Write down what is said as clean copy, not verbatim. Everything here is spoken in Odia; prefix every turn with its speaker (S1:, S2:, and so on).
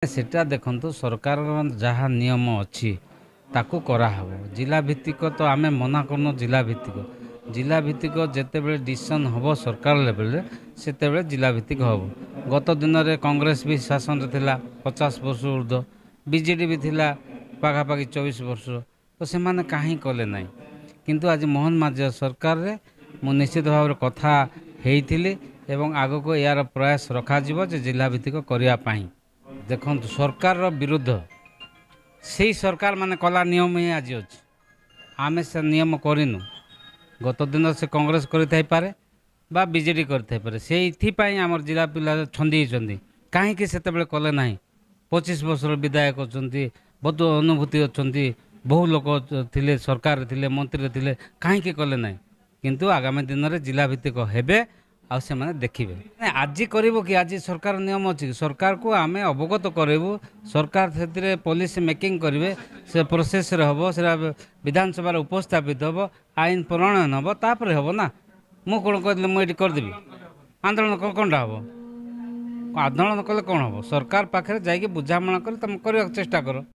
S1: ସେଟା ଦେଖନ୍ତୁ, ସରକାରର ଯାହା ନିୟମ ଅଛି ତାକୁ କରାହେବ। ଜିଲ୍ଲା ଭିତ୍ତିକ ତ ଆମେ ମନା କରୁନୁ। ଜିଲ୍ଲା ଭିତ୍ତିକ ଯେତେବେଳେ ଡିସିସନ୍ ହେବ ସରକାର ଲେଭେଲରେ, ସେତେବେଳେ ଜିଲ୍ଲା ଭିତ୍ତିକ ହେବ। ଗତ ଦିନରେ କଂଗ୍ରେସ ବି ଶାସନରେ ଥିଲା 50 ବର୍ଷ ଉର୍ଦ୍ଧ୍ୱ, ବିଜେଡ଼ି ବି ଥିଲା ପାଖାପାଖି 24 ବର୍ଷ, ତ ସେମାନେ କାହିଁ କଲେ ନାହିଁ? କିନ୍ତୁ ଆଜି ମୋହନ ମାଝୀ ସରକାରରେ ମୁଁ ନିଶ୍ଚିତ ଭାବରେ କଥା ହେଇଥିଲି ଏବଂ ଆଗକୁ ଏହାର ପ୍ରୟାସ ରଖାଯିବ ଯେ ଜିଲ୍ଲା ଭିତ୍ତିକ କରିବା ପାଇଁ। ଦେଖନ୍ତୁ, ସରକାରର ବିରୁଦ୍ଧ ସେଇ ସରକାର ମାନେ କଲା ନିୟମ ହିଁ ଆଜି ଅଛି। ଆମେ ସେ ନିୟମ କରିନୁ। ଗତ ଦିନ ସେ କଂଗ୍ରେସ କରିଥାଇପାରେ ବା ବିଜେଡ଼ି କରିଥାଇପାରେ। ସେଇଥିପାଇଁ ଆମର ଜିଲ୍ଲା ପିଲା ଛନ୍ଦି ହେଇଛନ୍ତି, କାହିଁକି ସେତେବେଳେ କଲେ ନାହିଁ? 25 ବର୍ଷର ବିଧାୟକ ଅଛନ୍ତି, ବହୁତ ଅନୁଭୂତି ଅଛନ୍ତି, ବହୁ ଲୋକ ଥିଲେ, ସରକାରରେ ଥିଲେ, ମନ୍ତ୍ରୀରେ ଥିଲେ, କାହିଁକି କଲେ ନାହିଁ? କିନ୍ତୁ ଆଗାମୀ ଦିନରେ ଜିଲ୍ଲା ଭିତ୍ତିକ ହେବେ ଆଉ ସେମାନେ ଦେଖିବେ। ଆଜି କରିବ କି? ଆଜି ସରକାର ନିୟମ ଅଛି କି? ସରକାରକୁ ଆମେ ଅବଗତ କରାଇବୁ। ସରକାର ସେଥିରେ ପଲିସି ମେକିଂ କରିବେ, ସେ ପ୍ରୋସେସରେ ହେବ, ସେଟା ବିଧାନସଭାରେ ଉପସ୍ଥାପିତ ହେବ, ଆଇନ ପ୍ରଣୟନ ହେବ, ତାପରେ ହେବ ନା। ମୁଁ କ'ଣ କହିଥିଲି ମୁଁ ଏଇଠି କରିଦେବି? ଆନ୍ଦୋଳନ କ'ଣଟା ହେବ? ଆନ୍ଦୋଳନ କଲେ କ'ଣ ହେବ? ସରକାର ପାଖରେ ଯାଇକି ବୁଝାମଣା କରି ତୁମେ କରିବାକୁ ଚେଷ୍ଟା କର।